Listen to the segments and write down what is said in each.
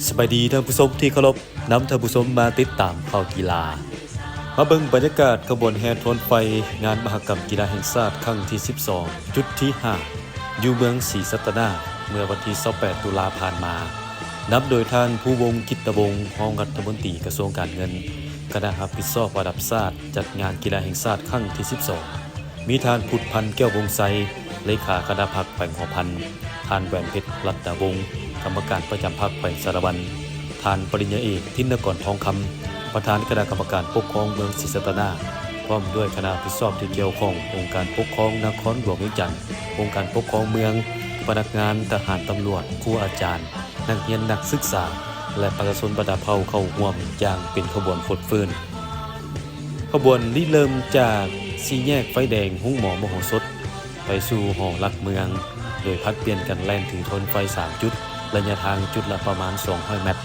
ສະບາຍດີທ່ານຜູ້ຊົມທີ່ເຄົາລົບ, ນຳທ່ານຜູ້ຊົມມາຕິດຕາມຂ່າວກິລາ. ມາເບິ່ງບັນຍາກາດຂະບວນແຫ່ທວນໄຟງານມະຫະກຳກິລາແຫ່ງຊາດຄັ້ງທີສິບສອງ ຈຸດທີຫ້າ ຢູ່ເມືອງສີສັດຕະນາກ ເມື່ອວັນທີຊາວແປດ ຕຸລາຜ່ານມາ, ນຳໂດຍທ່ານ ພູວົງ ກິດຕະວົງ ຮອງລັດຖະມົນຕີກະຊວງການເງິນ, ຄະນະຮັບຜິດຊອບລະດັບຊາດຈັດງານກິລາແຫ່ງຊາດຄັ້ງທີສິບສອງ. ມີທ່ານ ພຸດພັນ ແກ້ວວົງໄຊ ເລຂາຄະນະພັກແຂວງຫົວພັນ, ທ່ານ ແຫວນເພັດ ລັດດາວົງ ກຳມະການປະຈຳພັກແຂວງສາລະວັນ, ທ່ານ ປະລິນຍາເອກ ທິນນະກອນ ທອງຄຳ ປະທານຄະນະກຳມະການປົກຄອງເມືອງສີສັດຕະນາກ ພ້ອມດ້ວຍຄະນະຮັບຜິດຊອບທີ່ກ່ຽວຂ້ອງ ອົງການປົກຄອງນະຄອນຫຼວງວຽງຈັນ, ອົງການປົກຄອງເມືອງ, ພະນັກງານ, ທະຫານ, ຕຳຫຼວດ, ຄູອາຈານ, ນັກຮຽນ, ນັກສຶກສາ ແລະ ປະຊາຊົນບັນດາເຜົ່າເຂົ້າຮ່ວມຢ່າງເປັນຂະບວນຟົດຟື້ນ. ຂະບວນລິເລີ່ມຈາກສີ່ແຍກໄຟແດງໂຮງໝໍມະໂຫສົດ ໄປສູ່ຫໍຫຼັກເມືອງ, ໂດຍຜັດປ່ຽນກັນແລ່ນຖືທວນໄຟສາມຈຸດ, ໄລຍະທາງຈຸດລະປະມານສອງຮ້ອຍແມັດ.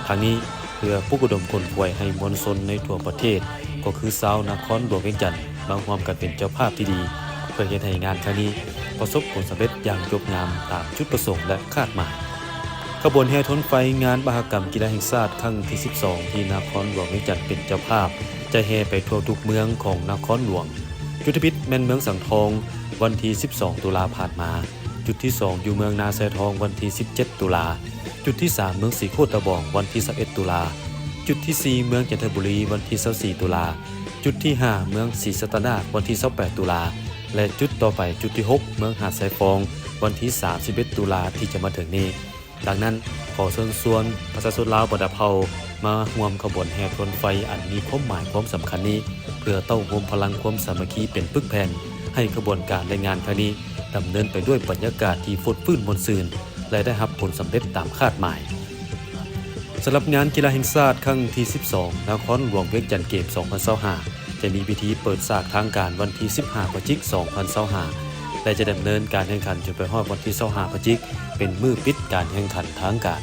ທັງນີ້ ເພື່ອປຸກລະດົມຂົນຂວາຍໃຫ້ມວນຊົນໃນທົ່ວປະເທດ, ກໍຄືຊາວນະຄອນຫຼວງວຽງຈັນ ມາຮ່ວມກັນເປັນເຈົ້າພາບທີ່ດີ ເພື່ອເຮັດໃຫ້ງານຄັ້ງນີ້ປະສົບຜົນສຳເລັດຢ່າງຈົບງາມຕາມຈຸດປະສົງ ແລະ ຄາດໝາຍ. ຂະບວນແຫ່ທວນໄຟງານມະຫະກຳກິລາແຫ່ງຊາດຄັ້ງທີສິບສອງ ທີ່ນະຄອນຫຼວງວຽງຈັນເປັນເຈົ້າພາບ ຈະແຫ່ໄປທົ່ວທຸກເມືອງຂອງນະຄອນຫຼວງ. ຈຸດທຳອິດແມ່ນເມືອງສັງທອງ ວັນທີສິບສອງ ຕຸລາຜ່ານມາ, ຈຸດທີສອງ ຢູ່ເມືອງນາຊາຍທອງ ວັນທີສິບເຈັດ ຕຸລາ, ຈຸດທີສາມ ເມືອງສີໂຄດຕະບອງ ວັນທີຊາວເອັດ ຕຸລາ, ຈຸດທີສີ່ ເມືອງຈັນທະບູລີ ວັນທີຊາວສີ່ ຕຸລາ, ຈຸດທີຫ້າ ເມືອງສີສັດຕະນາກ ວັນທີຊາວແປດ ຕຸລາ ແລະ ຈຸດຕໍ່ໄປ ຈຸດທີຫົກ ເມືອງຫາດຊາຍຟອງ ວັນທີສາມສິບເອັດ ຕຸລາ ທີ່ຈະມາເຖິງນີ້. ດັ່ງນັ້ນ, ຂໍເຊີນຊວນປະຊາຊົນລາວບັນດາເຜົ່າ ມາຮ່ວມຂະບວນແຫ່ທວນໄຟອັນມີຄວາມໝາຍຄວາມສຳຄັນນີ້ ເພື່ອເຕົ້າໂຮມພະລັງຄວາມສາມັກຄີເປັນປຶກແຜ່ນ ໃຫ້ຂະບວນການ ແລະ ງານຄັ້ງນີ້ ດຳເນີນໄປດ້ວຍບັນຍາກາດທີ່ຟົດຟື້ນມ່ວນຊື່ນ ແລະ ໄດ້ຮັບຜົນສຳເລັດຕາມຄາດໝາຍ. ສຳລັບງານກິລາແຫ່ງຊາດຄັ້ງທີສິບສອງ ນະຄອນຫຼວງວຽງຈັນເກມ ສອງພັນຊາວຫ້າ ຈະມີພິທີເປີດສາກທາງການວັນທີສິບຫ້າ ພະຈິກ ສອງພັນຊາວຫ້າ ແລະ ຈະດຳເນີນການແຂ່ງຂັນຈົນໄປຮອດວັນທີຊາວຫ້າ ພະຈິກ ເປັນມື້ປິດການແຂ່ງຂັນທາງການ.